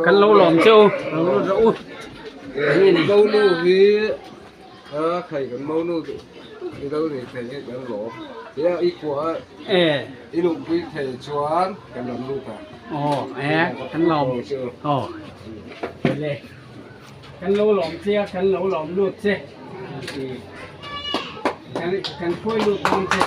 Kan lo lawm che u lo lut rawh u. Monu hi a khai kan monu i lo nei thei nge kan lawm tia i kuah a i luhpui thei chuan kan rawn lut a. Aw e kan lawm aw le kan lo lawm che a kan lo lawm lut che kan kan hruai lut dawn che.